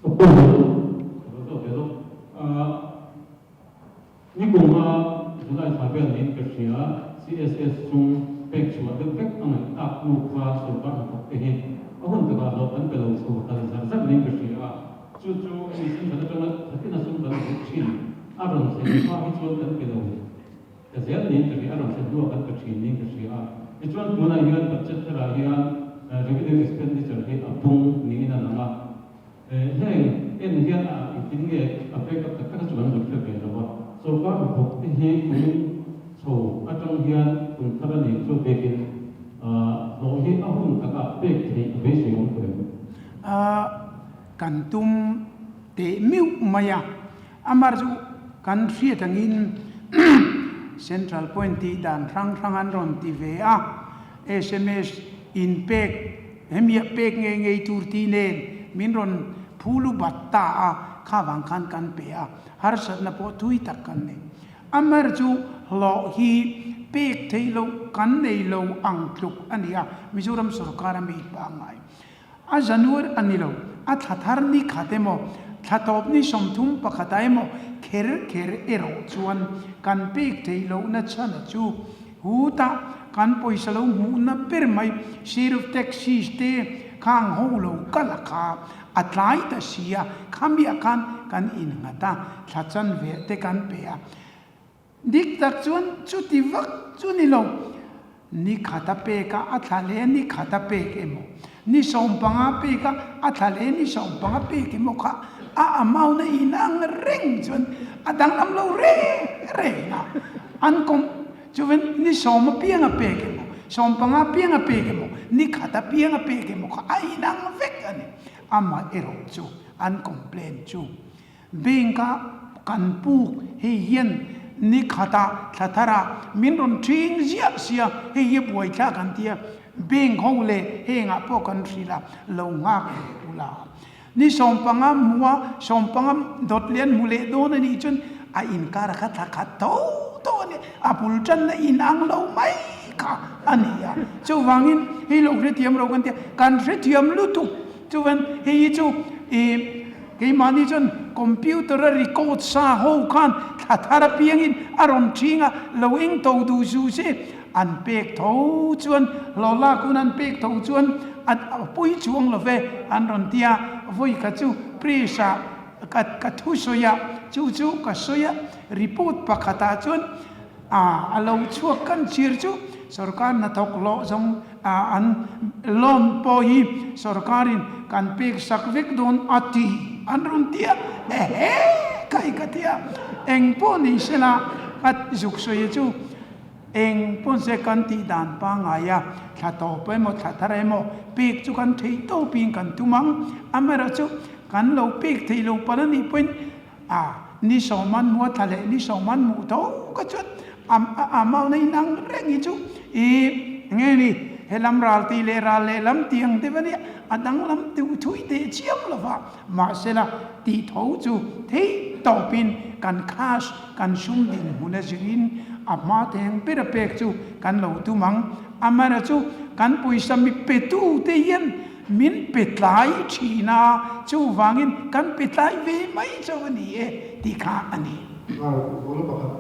Ka pu ka lo zawh ve lawk a, nikum a July thla vel niin ka hria, CSS chung pek chhuah deuh vek a ngaih tak hnu kha sorkar hnathawk te hi a hun takah hlawh an pe lo chho tal zar zar niin ka hria a, chu chu hemi central atanga thatina sum kan hmuh thin a rawn thlen hma hi chuan kan pe lo. Ka zel niin ka hria, a rawn thlen hnuah kan pe thin niin ka hria a. Tichuan tunah hian budget tharah hian revenue expenditure hi a pung niin a lang a. Heng en hian a engtin nge a break up tak tak a chu kan rawn hre ve lo a. Sorkar hnathawk te hi kumin chho atang hian kum thar a nih chu biakin hlawh hi a hun takah pek theih a beisei awm tawh em? Kan tum teh miuh mai a. Amar chu kan hriat angin Central Point tih dan hrang hrang an rawn ti ve a, sms in pek hemiah pek ngei ngei tur tih nen min rawn phulu bat ta a, kha vang khan kan pe a, harsatna pawh thui tak kan nei. Amar chu hlawh hi pek theih loh kan nei lo ang tluk a ni a, Mizoram sorkar a mi pangngai. A January a ni lo, a thla thar ni khat emaw, thla tawp ni 31 ah emaw kher kher erawh chuan kan pek theih lohna chhana chu hutah kan pawisa lo hmuhna ber mai share of taxis te khang ho lo kal a kha a tlai ta si a, khamiah khan kan innghat a, thla chanve te kan pe a. Dik tak chuan chuti vak chu ni lo, ni khat a pek a, a thla leh ni khat a pek emaw, ni 15 pek a, a thla leh ni 15 pek emaw kha a amount a inang reng chuan a danglam lo reng reng a, an kawm chuan ni 10 apiang a pek emaw, 15 apiang a pek emaw, ni khat apiang a pek emaw kha a inang vek a ni. Amaherawh chu an complain chu Bank-a kan puk hei hian ni khatah thla tharah min rawn ṭhing ziah sia, hei hi buaithlak an ti a, bank ho leh hengah pawh kan hrilh a, lo nghak leh ula. Ni 15 hmu a, 15 dawt leh an hmu leh dawn a nih chuan a inkar kha thla khat tho tho a ni, a bul tanna inang lo mai kha a ni a. Chuvangin hei lo hrethiam lo kan ti a, kan hrethiam lutuk chuan hei hi chu ih. Keimahni chuan computer a record sa ho khan thla thar apiangin a rawn ṭhing a, lo eng to duh zu se an pek tho chuan hlawh lak hun an pek tho chuan a pui chuang lo ve an rawn ti a, vawi kha chu press ah ka ka thusawi a, chu chu ka sawi a, report pakhatah chuan a a lo chhuak kan chhir chu sorkar hnathawk hlawh zawng A an loan pawh hi sorkarin kan pek sak vek dawn a ti an rawn ti a, ehe kai ka ti a, eng pawh ni sela ka zuk sawi chu eng pawn se kan tih dan pangngai a, thla tawp emaw thla thar emaw pek chu kan theih tawpin kan tum ang, amaherawh chu kan lo pek theih lo palh a nih pawhin a ni 10 an hmu a thla leh ni 10 an hmuh tho ka chuan a a mauna inang reng hi chu i nge ni he lam ral tih leh ral leh lam tih ang deuh a nia a danglam deuh thui teh chiam lova mahsela tih tho chu theih tawpin kan cash kan sum dinhmun a zirin a hma teng ber a pek chu kan lo tum ang amaherawhchu chu kan pawisa mi petu te hian Min pe tlai thin a, chuvangin kan pe tlai ve mai chauh a ni e tih kha a ni. Nghal, Zawhna pakhat.